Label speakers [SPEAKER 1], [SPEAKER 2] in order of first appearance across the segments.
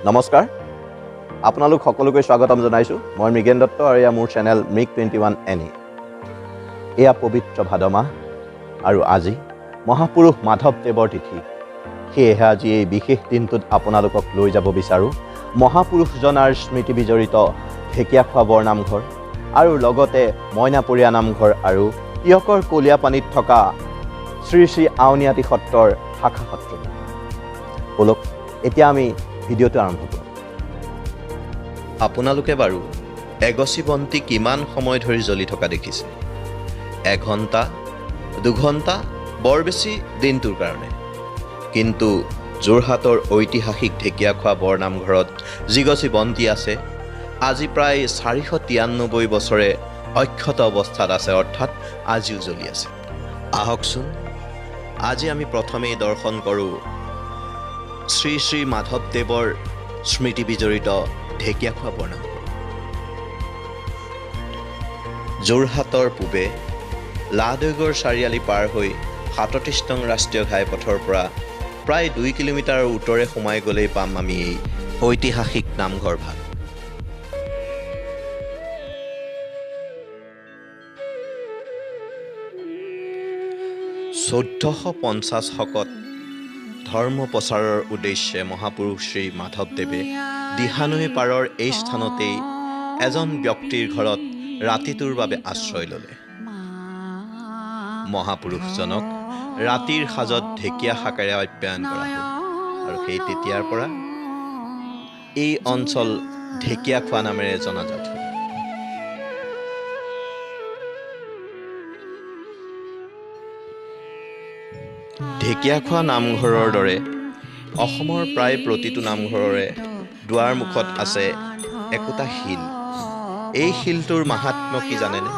[SPEAKER 1] নমস্কাৰ, আপোনালোক সকলোকে স্বাগতম জনাইছোঁ। মই মৃগেন দত্ত আৰু এয়া মোৰ চেনেল মৃগ 21 এন ই। এয়া পবিত্ৰ ভাদ মাহ আৰু আজি মহাপুৰুষ মাধৱদেৱৰ তিথি। সেয়েহে আজি এই বিশেষ দিনটোত আপোনালোকক লৈ যাব বিচাৰোঁ মহাপুৰুষজনাৰ স্মৃতি বিজড়িত ঢেকীয়াখোৱা বৰনামঘৰ আৰু লগতে মইনাপৰীয়া নামঘৰ আৰু টীয়কৰ কলীয়াপানীত থকা শ্ৰী শ্ৰী আউনীআটী সত্ৰৰ শাখা সত্ৰ। ব'লক, এতিয়া আমি ভিডিঅ'টো আৰম্ভ কৰোঁ। আপোনালোকে বাৰু এগছি বন্তি কিমান সময় ধৰি জ্বলি থকা দেখিছে? এঘণ্টা, দুঘণ্টা, বৰ বেছি দিনটোৰ কাৰণে। কিন্তু যোৰহাটৰ ঐতিহাসিক ঢেকীয়াখোৱা বৰনামঘৰত যিগছি বন্তি আছে, আজি প্ৰায় 493 বছৰে অক্ষত অৱস্থাত আছে, অৰ্থাৎ আজিও জ্বলি আছে। আহকচোন, আজি আমি প্ৰথমেই দৰ্শন কৰোঁ শ্ৰী শ্ৰী মাধৱদেৱৰ স্মৃতি বিজড়িত ঢেকীয়াখোৱা বৰনামঘৰ। যোৰহাটৰ পূবে লাহদৈগড় চাৰিআলি পাৰ হৈ 37 নং ৰাষ্ট্ৰীয় ঘাইপথৰ পৰা প্ৰায় 2 কিলোমিটাৰৰ উত্তৰে সোমাই গ'লেই পাম আমি এই ঐতিহাসিক নামঘৰ ভাগ। 1450 শকত ধৰ্ম প্ৰচাৰৰ উদ্দেশ্যে মহাপুৰুষ শ্ৰী মাধৱদেৱে দিহানৈ পাৰৰ এই স্থানতেই এজন ব্যক্তিৰ ঘৰত ৰাতিটোৰ বাবে আশ্ৰয় ল'লে। মহাপুৰুষজনক ৰাতিৰ সাজত ঢেকীয়া শাকেৰে আপ্যায়ন কৰা হ'ল আৰু সেই তেতিয়াৰ পৰা এই অঞ্চল ঢেকীয়াখোৱা নামেৰে জনাজাত হ'ল। ঢেকীয়াখোৱা নামঘৰৰ দৰে অসমৰ প্ৰায় প্ৰতিটো নামঘৰৰে দুৱাৰ মুখত আছে একোটা শিল। এই শিলটোৰ মাহাত্ম্য কি জানেনে?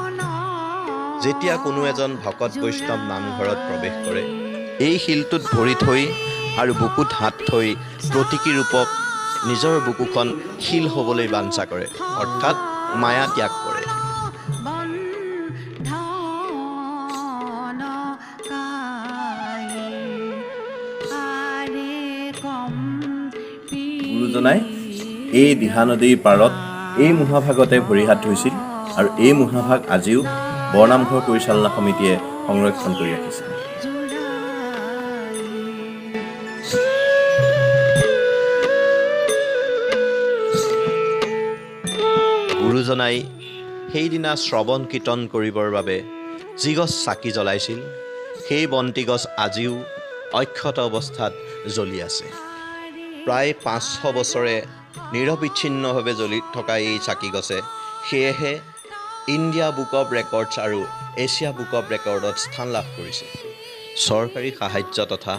[SPEAKER 1] যেতিয়া কোনো এজন ভকত বৈষ্ণৱ নামঘৰত প্ৰৱেশ কৰে, এই শিলটোত ভৰি থৈ আৰু বুকুত হাত থৈ প্ৰতীকী ৰূপক নিজৰ বুকুখন শিল হ'বলৈ বাঞ্ছা কৰে, অৰ্থাৎ মায়া ত্যাগ কৰে। গুৰুজনাই এই দিহা নদীৰ পাৰত এই মহাভাগতে ভৰি হাত ধুইছিল আৰু এই মহাভাগ আজিও বৰনামঘৰ পৰিচালনা সমিতিয়ে সংৰক্ষণ কৰি ৰাখিছে। গুৰুজনাই সেইদিনা শ্ৰৱণ কীৰ্তন কৰিবৰ বাবে যি গছ চাকি জ্বলাইছিল, সেই বন্তি গছ আজিও অক্ষত অৱস্থাত জ্বলি আছে। প্ৰায় 500 বছৰে নিৰবিচ্ছিন্নভাৱে জ্বলি থকা এই চাকি গছে সেয়েহে ইণ্ডিয়া বুক অৱ ৰেকৰ্ডছ আৰু এছিয়া বুক অৱ ৰেকৰ্ডত স্থান লাভ কৰিছে। চৰকাৰী সাহায্য তথা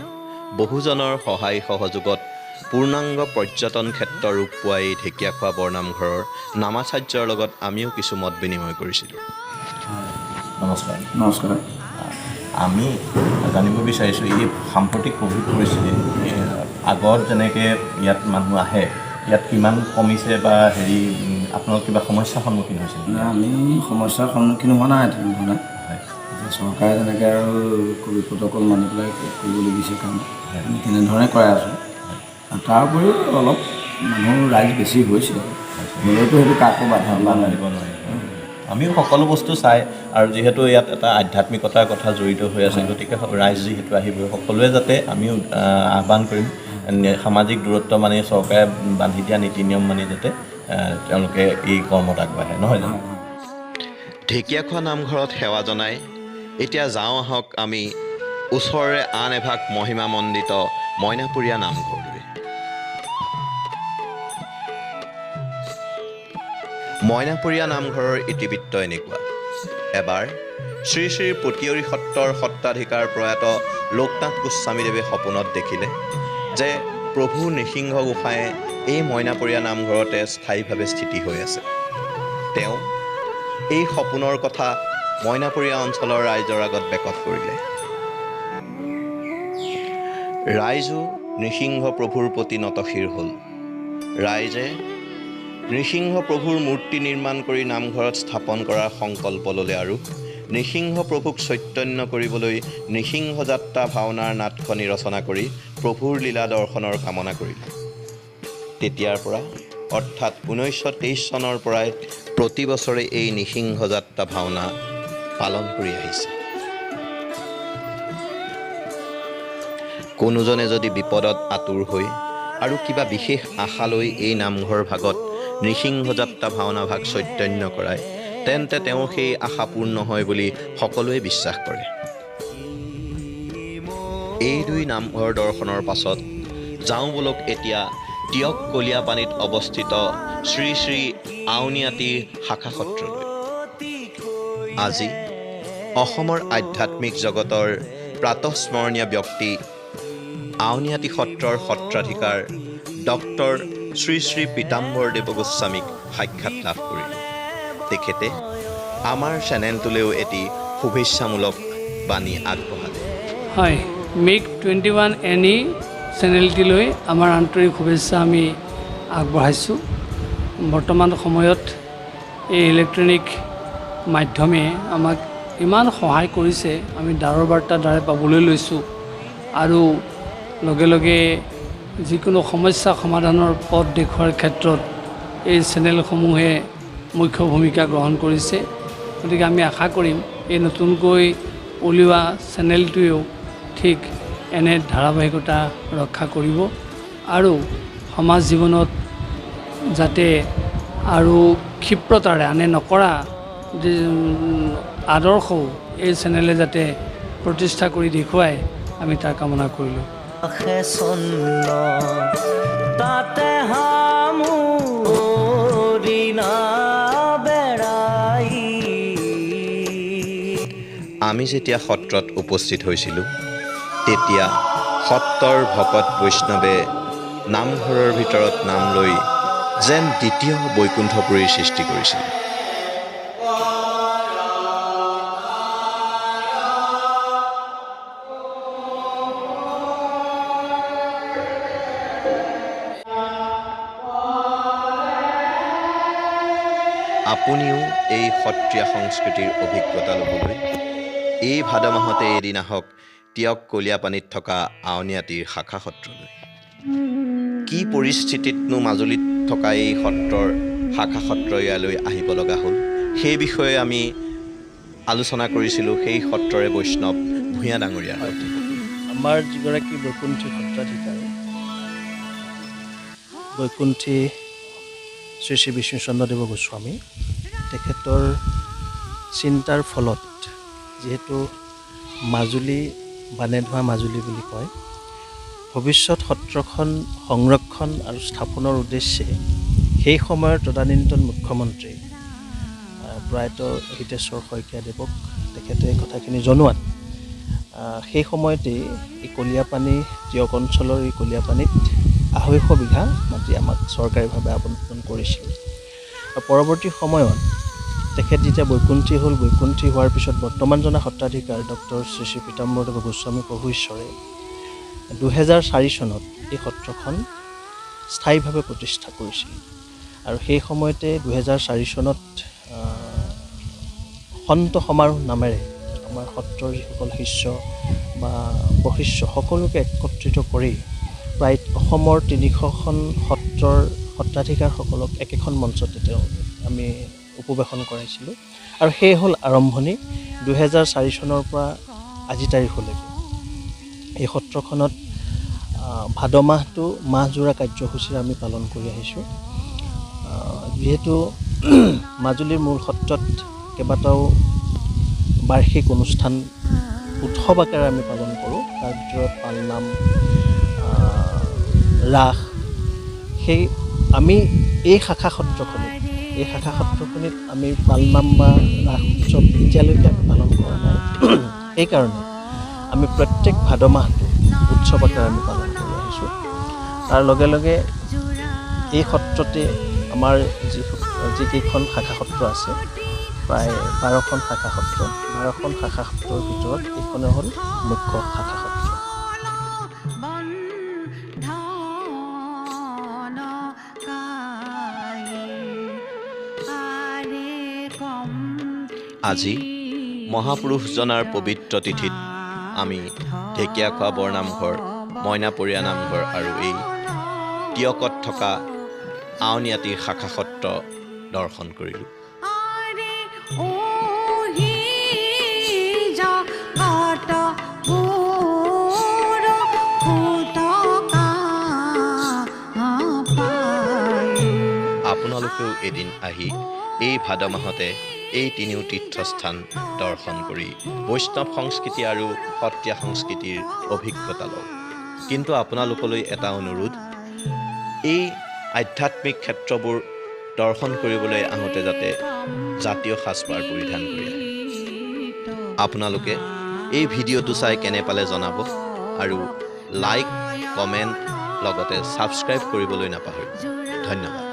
[SPEAKER 1] বহুজনৰ সহায় সহযোগত পূৰ্ণাংগ পৰ্যটন ক্ষেত্ৰ ৰূপ পোৱা এই ঢেকীয়াখোৱা বৰনামঘৰৰ নামাচাৰ্যৰ লগত আমিও কিছু মত বিনিময় কৰিছিলোঁ। নমস্কাৰ।
[SPEAKER 2] নমস্কাৰ।
[SPEAKER 1] আমি জানিব বিচাৰিছোঁ, এই সাম্প্ৰতিক ক'ভিড পৰিস্থিতিত আগত যেনেকৈ ইয়াত মানুহ আহে, ইয়াত কিমান কমিছে বা হেৰি আপোনালোক কিবা সমস্যাৰ সন্মুখীন হৈছে নেকি?
[SPEAKER 2] আমি সমস্যাৰ সন্মুখীন হোৱা নাই তেনেধৰণে। এতিয়া চৰকাৰে যেনেকৈ আৰু ক'ভিড প্ৰট'কল মানি পেলাই কৰিবলৈ দিছে কাম, আমি তেনেধৰণে কৰাই আছোঁ। আৰু তাৰ উপৰিও অলপ মানুহ ৰাইজ বেছি হৈছে, হ'লেওতো সেইটো কাকো বাধা
[SPEAKER 1] বাধা দিব নোৱাৰি। আমিও সকলো বস্তু চাই আৰু যিহেতু ইয়াত এটা আধ্যাত্মিকতাৰ কথা জড়িত হৈ আছে, গতিকে ৰাইজ যিহেতু আহিব, সকলোৱে যাতে আমিও আহ্বান কৰিম সামাজিক দূৰত্ব মানি, চৰকাৰে বান্ধি দিয়া নীতি নিয়ম মানি যাতে তেওঁলোকে এই কৰ্মত আগবাঢ়ে, নহয় জানো? ঢেকীয়াখোৱা নামঘৰত সেৱা জনাই এতিয়া যাওঁ আহক আমি ওচৰৰে আন এভাগ মহিমামণ্ডিত মইনাপৰীয়া নামঘৰলৈ। মইনাপৰীয়া নামঘৰৰ ইতিবৃত্ত এনেকুৱা। এবাৰ শ্ৰী শ্ৰী পতিয়ৰী সত্ৰৰ সত্ৰাধিকাৰ প্ৰয়াত লোকনাথ গোস্বামীদেৱে সপোনত দেখিলে যে প্ৰভু নৃসিংহ গোসাঁয়ে এই মইনাপৰীয়া নামঘৰতে স্থায়ীভাৱে স্থিতি হৈ আছে। তেওঁ এই সপোনৰ কথা মইনাপৰীয়া অঞ্চলৰ ৰাইজৰ আগত বেকত কৰিলে। ৰাইজো নৃসিংহ প্ৰভুৰ প্ৰতি নতশিৰ হ'ল। ৰাইজে নৃসিংহ প্ৰভুৰ মূৰ্তি নিৰ্মাণ কৰি নামঘৰত স্থাপন কৰাৰ সংকল্প ল'লে আৰু নৃসিংহ প্ৰভুক চৈতন্য কৰিবলৈ নৃসিংহ যাত্ৰা ভাওনাৰ নাটখনি ৰচনা কৰি প্ৰভুৰ লীলা দৰ্শনৰ কামনা কৰিলে। তেতিয়াৰ পৰা অৰ্থাৎ 1923 চনৰ পৰাই প্ৰতি বছৰে এই নৃসিংহ যাত্ৰা ভাওনা পালন কৰি আহিছে। কোনোজনে যদি বিপদত আঁতুৰ হৈ আৰু কিবা বিশেষ আশা লৈ এই নামঘৰ ভাগত নৃসিংহ যাত্ৰা ভাওনা ভাগ চৈতন্য কৰায়, তেন্তে তেওঁ সেই আশা পূৰ্ণ হয় বুলি সকলোৱে বিশ্বাস কৰে। এই দুই নামঘৰ দৰ্শনৰ পাছত যাওঁ বোলক এতিয়া টিয়ক কলিয়াপানীত অৱস্থিত শ্ৰী শ্ৰী আউনীআটী শাখা সত্ৰলৈ। আজি অসমৰ আধ্যাত্মিক জগতৰ প্ৰাতঃস্মৰণীয় ব্যক্তি আউনীআটী সত্ৰৰ সত্ৰাধিকাৰ ডক্টৰ শ্ৰী শ্ৰী পীতাম্বৰ দেৱ গোস্বামীক সাক্ষাৎ লাভ কৰিলোঁ। তেখেতে আমাৰ চেনেলটোলৈও এটি শুভেচ্ছামূলক বাণী আগবঢ়ালে।
[SPEAKER 3] হয়, মিগ 21 NE চেনেলটিলৈ আমাৰ আন্তৰিক শুভেচ্ছা আমি আগবঢ়াইছোঁ। বৰ্তমান সময়ত এই ইলেক্ট্ৰনিক মাধ্যমে আমাক ইমান সহায় কৰিছে, আমি ডাঁৰৰ বাৰ্তা দ্বাৰাই পাবলৈ লৈছোঁ আৰু লগে লগে যিকোনো সমস্যা সমাধানৰ পথ দেখুওৱাৰ ক্ষেত্ৰত এই চেনেলসমূহে মুখ্য ভূমিকা গ্ৰহণ কৰিছে। গতিকে আমি আশা কৰিম এই নতুনকৈ উলিওৱা চেনেলটোৱেও ঠিক এনে ধাৰাবাহিকতা ৰক্ষা কৰিব আৰু সমাজ জীৱনত যাতে আৰু ক্ষিপ্ৰতাৰে আনে নকৰা আদৰ্শও এই চেনেলে যাতে প্ৰতিষ্ঠা কৰি দেখুৱায়, আমি তাৰ কামনা কৰিলোঁ।
[SPEAKER 1] আমি যেতিয়া সত্ৰত উপস্থিত হৈছিলোঁ, তেতিয়া সত্ৰৰ ভকত বৈষ্ণৱে নামঘৰৰ ভিতৰত নাম লৈ যেন দ্বিতীয় বৈকুণ্ঠপুৰীৰ সৃষ্টি কৰিছিল। আপুনিও এই সত্ৰীয়া সংস্কৃতিৰ অভিজ্ঞতা ল'বলৈ এই ভাদ মাহতে এদিন আহক টিয়ক কলিয়াপানীত থকা আউনীআটীৰ শাখা সত্ৰলৈ। কি পৰিস্থিতিতনো মাজুলীত থকা এই সত্ৰৰ শাখা সত্ৰ ইয়ালৈ আহিব লগা হ'ল, সেই বিষয়ে আমি আলোচনা কৰিছিলোঁ সেই সত্ৰৰে বৈষ্ণৱ ভূঞা ডাঙৰীয়াৰ সৈতে।
[SPEAKER 4] আমাৰ যিগৰাকী বৈকুণ্ঠী সত্ৰাধিকাৰ বৈকুণ্ঠী শ্ৰী শ্ৰী বিষ্ণুচন্দ্ৰদেৱ গোস্বামী, তেখেতৰ চিন্তাৰ ফলত যিহেতু মাজুলী বানে ধোৱা মাজুলী বুলি কয়, ভৱিষ্যত সত্ৰখন সংৰক্ষণ আৰু স্থাপনৰ উদ্দেশ্যে সেই সময়ৰ তদানীন্তন মুখ্যমন্ত্ৰী প্ৰয়াত হিতেশ্বৰ শইকীয়াদেৱক তেখেতে কথাখিনি জনোৱাত সেই সময়তেই এই কলিয়াপানী টিয়ক অঞ্চলৰ এই কলিয়াপানীত 250 বিঘা মাটি আমাক চৰকাৰীভাৱে আবণ্টন কৰিছিল। আৰু পৰৱৰ্তী সময়ত তেখেত যেতিয়া বৈকুণ্ঠী হ'ল, বৈকুণ্ঠী হোৱাৰ পিছত বৰ্তমান জনা সত্ৰাধিকাৰ ডক্টৰ শ্ৰী শ্ৰী পীতাম্বৰদেৱ গোস্বামী প্ৰভু ঈশ্বৰে 2004 চনত এই সত্ৰখন স্থায়ীভাৱে প্ৰতিষ্ঠা কৰিছিল। আৰু সেই সময়তে 2004 চনত সন্ত সমাৰোহ নামেৰে আমাৰ সত্ৰৰ যিসকল শিষ্য বা প্ৰশিষ্য সকলোকে একত্ৰিত কৰি প্ৰায় অসমৰ 300খন সত্ৰৰ সত্ৰাধিকাৰসকলক একেখন মঞ্চতে তেওঁ আমি উপবেশন কৰাইছিলোঁ। আৰু সেই হ'ল আৰম্ভণি 2004 চনৰ পৰা আজি তাৰিখলৈকে। এই সত্ৰখনত ভাদ মাহটো মাহজোৰা কাৰ্যসূচীৰে আমি পালন কৰি আহিছোঁ। যিহেতু মাজুলীৰ মূল সত্ৰত কেইবাটাও বাৰ্ষিক অনুষ্ঠান উৎসৱ আকাৰে আমি পালন কৰোঁ, তাৰ ভিতৰত পালনাম, ৰাস, সেই আমি এই শাখা সত্ৰখনিত আমি পালনাম বা ৰাস উৎসৱ এতিয়ালৈকে আমি পালন কৰা নাই। সেইকাৰণে আমি প্ৰত্যেক ভাদ মাহটো উৎসৱ আকাৰে আমি পালন কৰি আহিছোঁ। তাৰ লগে লগে এই সত্ৰতে আমাৰ যিকেইখন শাখা সত্ৰ আছে, প্ৰায় 12খন শাখা সত্ৰ, 12খন শাখা সত্ৰৰ ভিতৰত এইখনে হ'ল মুখ্য শাখা সত্ৰ।
[SPEAKER 1] আজি মহাপুৰুষজনাৰ পবিত্ৰ তিথিত আমি ঢেকীয়াখোৱা বৰনামঘৰ, মইনাপৰীয়া নামঘৰ আৰু এই টীয়কত থকা আউনীআটীৰ শাখা সত্ৰ দৰ্শন কৰিলোঁ। আপোনালোকেও এদিন আহি এই ভাদ মাহতে এই তিনিও তীৰ্থস্থান দৰ্শন কৰি বৈষ্ণৱ সংস্কৃতি আৰু সত্ৰীয়া সংস্কৃতিৰ অভিজ্ঞতা লওক। কিন্তু আপোনালোকলৈ এটা অনুৰোধ, এই আধ্যাত্মিক ক্ষেত্ৰবোৰ দৰ্শন কৰিবলৈ আহোঁতে যাতে জাতীয় সাজপাৰ পৰিধান কৰি আহে। আপোনালোকে এই ভিডিঅ'টো চাই কেনে পালে জনাব আৰু লাইক, কমেণ্ট লগতে ছাবস্ক্ৰাইব কৰিবলৈ নাপাহৰিব। ধন্যবাদ।